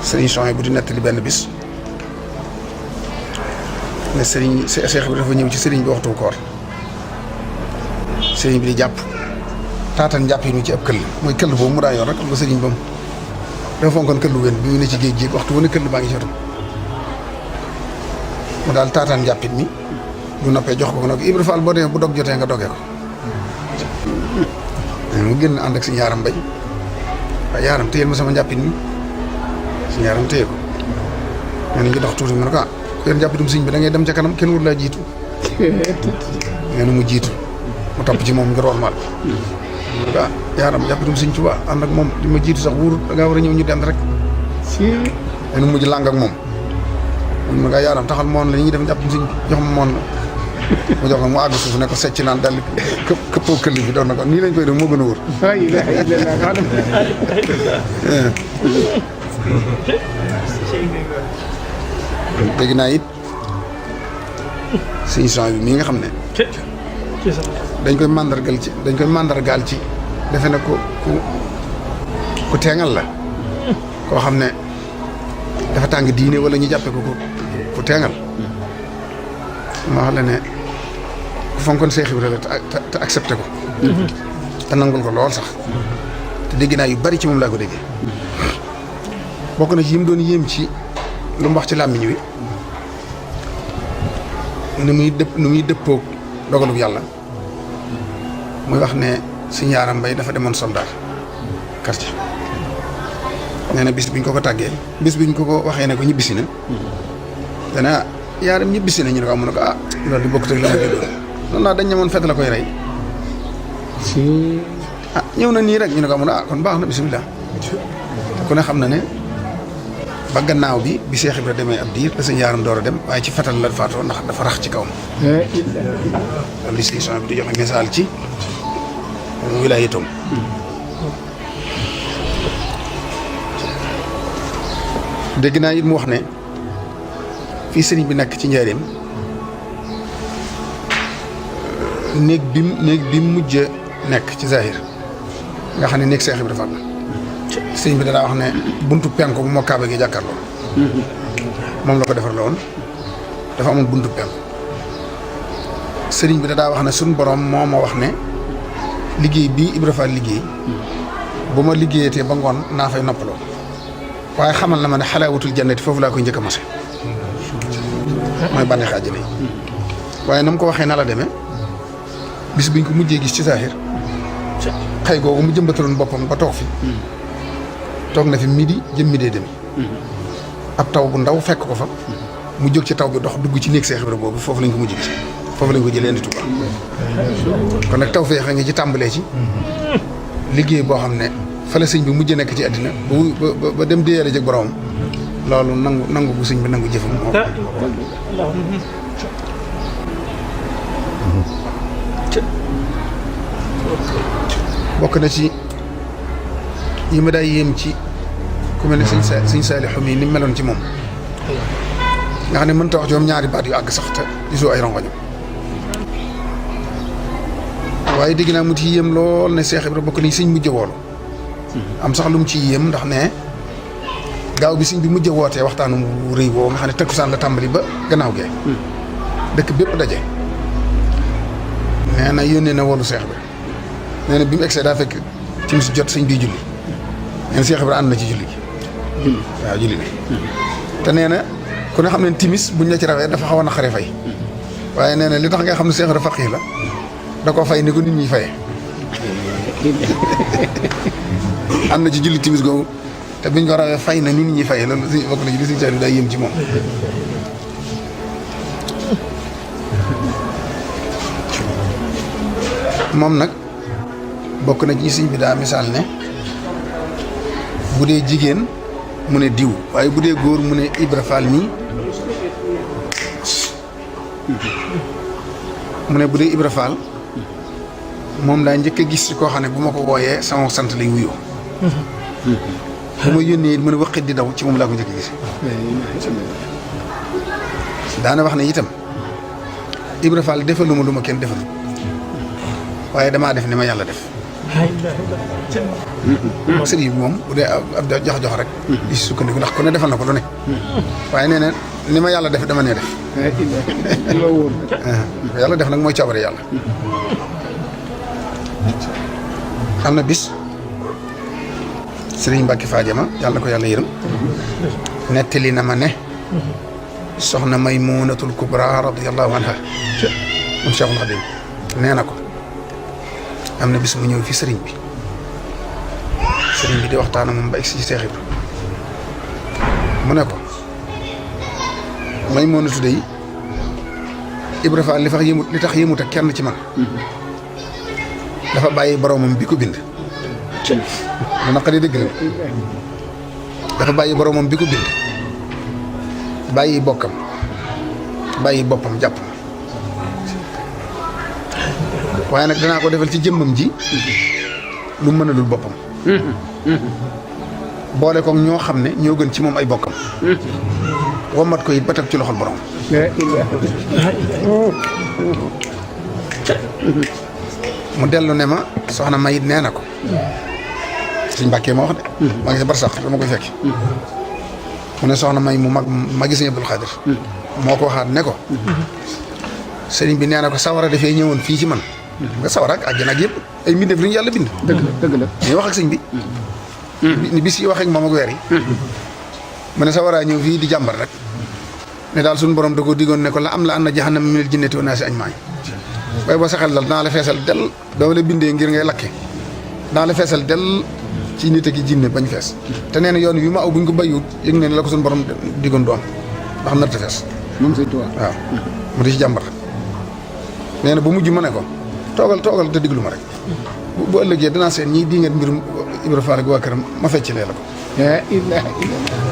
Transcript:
sëriñ Chouaïbou bu di nettali benn bis ne sëriñ Cheikh bi dafa ñëw ci sëriñ bi waxtu koor sëriñ bi di jàpp taatan jàpp yi mu ci ab këll mooy këll boobu mu daa yor rek am nga sëriñ ba mu dafa fonkoon këllu wenn bi mu ne ci géej gi waxtu wane këll baa ngi ci wetam mu daal taataan jàppit mi bu noppee jox ko nag Ibra Fall boo demee bu dog jotee nga dogee ko mu génn ànd ak si yaaram bañ waaye yaaram téyel ma sama njàppit mi si yaaram téye ko nee na ñu dox tuuti mu ne ko ku yor njàppitum sëñ bi da ngay dem ca kanam kenn wut laa jiitu nee na mu jiitu mu topp ci moom ngir wormaal mu ne ko yaaram njàppitum sëñ Tuubaa ànd ak moom li ma jiitu sax wóorut da ngaa war a ñëw ñu dend rek nee na mujj làng ak moom mun ma ngaa yaaram taxal moon la ñuy def njàppitum sëñ bi jox ma moon la mu jox ko mu àgg suuf ne ko secc naan dal këppoo këll bi doon na ko nii lañ koy def moo gën a wóor dégg naa it sëñ Chouaïbou bi mii nga xam ne dañ koy màndargaal ci defe na ko ku teengal la koo xam ne dafa tàng diine wala ñu jàppe ko ku teengal ma wax la ne ku fonkoon Seex Ibra la te accepté ko te nangul ko lool sax te dégg naa yu bari ci moom laa ko déggee bokk na ci yi mu doon yéem ci lu mu wax ci làmmiñ wi nu muy dëppoog dogalub yàlla muy wax ne si Yaaram Mbay dafa demoon soldat quartier nee na bis biñ ko tàggee bis biñ ko waxee ne ko ñibbisi na dana Yaaram ñibbisi na ñu ne ko amu ne ko loolu di bokk teg la ma jëloon noonu naa dañ ñamoon fekk la koy rey ñëw na nii rek ñu ne ko amu ne kon baax na bisimilah te ku ne xam na ne ba gannaaw bi Seex Ibra demee ab diir la sëñ Yaaram door a dem waaye ci fetal la faatoo ndax dafa rax ci kawam loolu li sëñ Chouaïbou bi di joxe misaal ci wilaayatoom dégg naa it mu wax ne fii sëriñ bi nekk ci njaareem néeg bi mu mujj nekk ci zahir nga xam ne néeg Seex Ibra Fall la sëriñ bi danaa wax ne buntu penku bu moo kaaba gi jàkkaarloo moom la ko defar la woon dafa amoon buntu penku sëriñ bi danaa wax ne suñ borom moo ma wax ne liggéey bii Ibra Fall liggéey bu ma liggéeyatee ba ngoon naa fay noppaloo waaye xamal na ma ne xalaawatul jannati foofu laa koy njëkk a mose mooy bànneex àjjana yi waaye na mu ko waxee na la demee bis biñ ko mujjee gis ci saaxir xëy googu mu jëmbataloon boppam ba toog fi toog na fi midi jëm midee demi ab taw bu ndaw fekk ko fa mu jóg ci taw bi dox dugg ci néeg Seex Ibra boobu foofu lañ ko mujj gis foofu lañ ko jëlee indi Tuubaa kon nag taw feexe nga ci tàmbalee ci liggéey boo xam ne fa la sëñ bi mujj nekk ci àddina ba dem déyale jëg boromam loolu nangu bu sëñ bi nangu jëfam moo bokk na ci yi ma daay yéem ci ku mel ne sëñ Saalixu mi ni meloon ci moom nga xam ne mënta wax joom ñaari baat yu àgg sax te gisoo ay rongoñam waaye dégg naa mu ci yéem lool ne Seex Ibra bokk nañ sëñ mujj woolu am sax lu mu ci yéem ndax ne gaaw bi sëñ bi mujj wootee waxtaanu mu rëy woo nga xam ne takkusaan la tàmbali ba gannaaw gee dëkk bépp daje nee na yónnee na woolu Seex Ibra nee na bi mu egsee daa fekk timis jot sëñ bi julli nee na Seex Ibra ànd na ci julli gi waaw julli bi te nee na ku ne xam ne timis buñ la ci rawee dafa xaw a naqaree fay waaye nee na li tax nga xam ne Seex Ibra faqih la da ko fay ni ko nit ñi fayee am na ci julli timis googu te biñ ko rawee fay na nit ñi fayee loolu si bokk na ci li Sëñ Saaliw daa yëm ci moom moom nag bokk na ci sëñ bi daa misaal ne bu dee jigéen mu ne diw waaye bu dee góor mu ne Ibra Fall mii mu ne bu dee Ibra Fall moom laa njëkk a gis ci koo xam ne bu ma ko wooyee sama sant lay wuyoo bu ma yónnee it mu ne waqit di daw ci moom laa ko njëkk a gis daana wax ne itam Ibra Fall defaluma lu ma kenn defal waaye damaa def ni ma yàlla def sëriñ bi moom bu dee ab jox rek di sukkandiku ndax ku ne defal na ko lu ne waaye nee na ni ma yàlla def dama nee def yàlla def nag mooy coobare yàlla am na bis sëriñ Mbàkke Faajama yàlla na ko yàlla yërëm nettali na ma ne soxna Maymunatul Kubra radiyallahu anha moom Cheikhul Khadim nee na ko am na bis mu ñëw fi sëriñ bi di waxtaan ak moom ba egsi ci Seex Ibra mu ne ko Maymunatu dey Ibra Faal li tax yëmut ak kenn ci man dafa bàyyi boromam bi ko bind lu naqari dëgg la dafa bàyyi boromam bi ko bind bàyyi bokkam bàyyi boppam jàpp ma waaye nag danaa ko defal ci jëmmam ji lu mën a dul boppam boole ko ñoo xam ne ñoo gën ci moom ay bokkam womat ko it ba teg ci loxol borom mu dellu ne ma soxna Mayit nee na ko Sëñ Mbàkke ma wax de maa ngi si bar sax dama koy fekk mu ne soxna May mu magi Sëñ Abdul Xaadir moo ko waxaat ne ko sëriñ bi nee na ko sawara dafay ñëwoon fii ci man nga sawara ak àjjana ak yëpp ay mbindeef lu ñu yàlla bind dëgg la ñuy wax ak sëñ bi ni bis yi wax ak moom ak weer yi mu ne sawaraa ñëw fii di jàmbar rek ne daal suñu borom da ko diggoon ne ko la am la an na jahannama minal jinnati wan naasi ajma'iin waaye boo saxal dal danaa la feesal del dama la bindee ngir ngay lakke danaa la feesal del ci nit ak jinne bañ fees te nee na yoon wi ma aw buñ ko bayiwut yëg ne la ko suñu borom diggoon du am ndax narta fees moom Sëñ Tuubaa waaw mu di ci jàmbar nee na bu mujj ma ne ko toogal te diglu ma rek bu ëllëgee danaa seen ñii di ngeen mbirum Ibra Faal ak waa këram ma fecc lee la ko la ilaha illallah